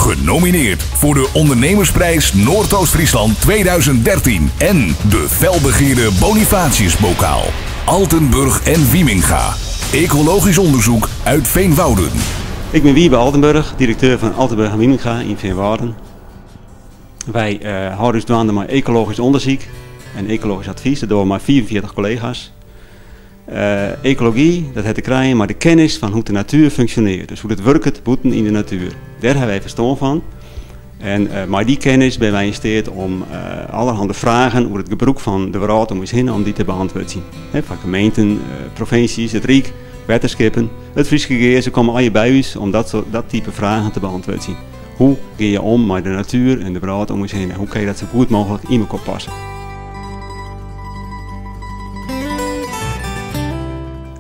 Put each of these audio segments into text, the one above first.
Genomineerd voor de Ondernemersprijs Noordoost-Friesland 2013 en de felbegeerde Bonifatiusbokaal. Altenburg en Wymenga. Ecologisch onderzoek uit Veenwouden. Ik ben Wiebe Altenburg, directeur van Altenburg en Wymenga in Veenwouden. Wij hâlde ús dwaande mei ekologysk ûndersyk en ekologysk advys. Dat dogge we mei 45 kollega's. Ekology, dat hat te krijen mei de kennis fan hoe't de natuer funksjonearret. Dus hoe't it wurket bûten yn de natuer. Dêr hawwe wy ferstân fan. En mei dy kennis binne wy yn steat om allerhande fragen oer it gebrûk fan de wrâld om ús hinne om dy te beantwurdzjen. Foar gemeenten, provinsjes, it Ryk, wetterskippen, it Fryske Gea, se komme allegear by ús om dat type fragen te beantwurdzjen. Hoe gean je om mei de natuer en de wrâld om ús hinne? Hoe kinne je dat sa goed mooglik yn mekoar passe?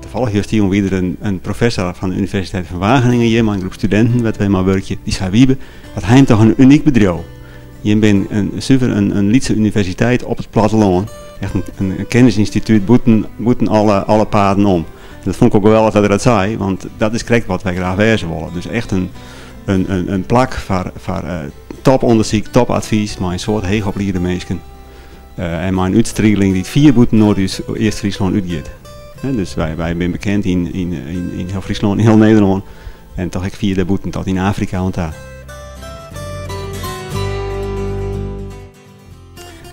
Tafallich justerjûn wie der in professor fan de Universiteit fan Wageningen hjir mei in groep studinten wêr't wy mei wurkje. Dy sei, Wiebe, wat ha jim toch in unyk bedriuw. Jim binne in suver in lytse universiteit op it plattelân. Echt in kennisynstitút bûten alle paden om. En dat fûn ik wol geweldich dat er dat sei, want dat is krekt wat wy graach wêze wolle. Dus echt in plak foar topûndersyk, topadvys mei in soad heechopliede minsken. En mei in útstrieling dy't fier bûten Noardeast-Fryslân útgiet. Dus wy binne bekend yn hiel Fryslân, yn hiel Nederlân en toch ek fier dêrbûten tot yn Afrika oan ta.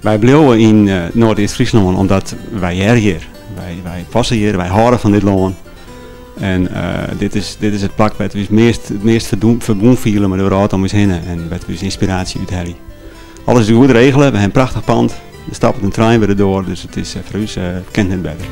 Wy bliuwe yn Noardeast-Fryslân omdat wy hearre hjir. Wy passe hjir, wy hâlde fan dit lân. En dit is, dit is it plak wêr't we ús meast, it meast ferbûn fiele mei de wrâld om ús hinne en wêr't we ús ynspiraasje úthelje. Alles is goed regele, we ha in prachtich pand, der stapt in trein by de doar, dus it is foar ús kin net better.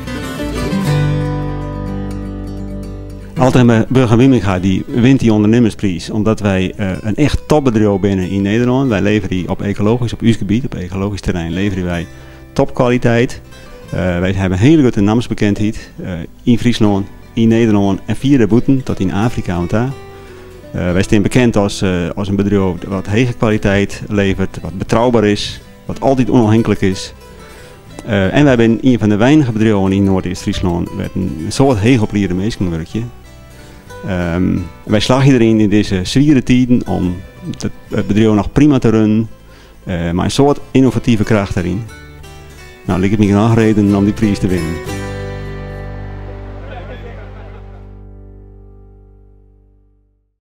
Altenburg en Wymenga dy wint dy ûndernimmerspriis omdat wy in echt topbedriuw binne yn Nederlân. Wy leverje op ekologysk, op ús gebiet, op ekologysk terrein leverje wy topkwaliteit. Wy hawwe in hiele grutte namsbekendheid yn Fryslân, yn Nederlân en fier dêrbûten, tot yn Afrika oan ta. Wy stean bekend as in bedriuw wat hege kwaliteit leveret, wat betrouber is, wat altyd ûnôfhinklik is. En wy binne ien fan de weinige bedriuwen yn Noardeast-Fryslân wêr't in soad heechopliede minsken wurkje. Wy slagje deryn yn dizze swiere tiden om it bedriuw noch prima te runnen, mei in soad ynnovative kracht deryn. No, liket my genôch reden om dy priis te winnen.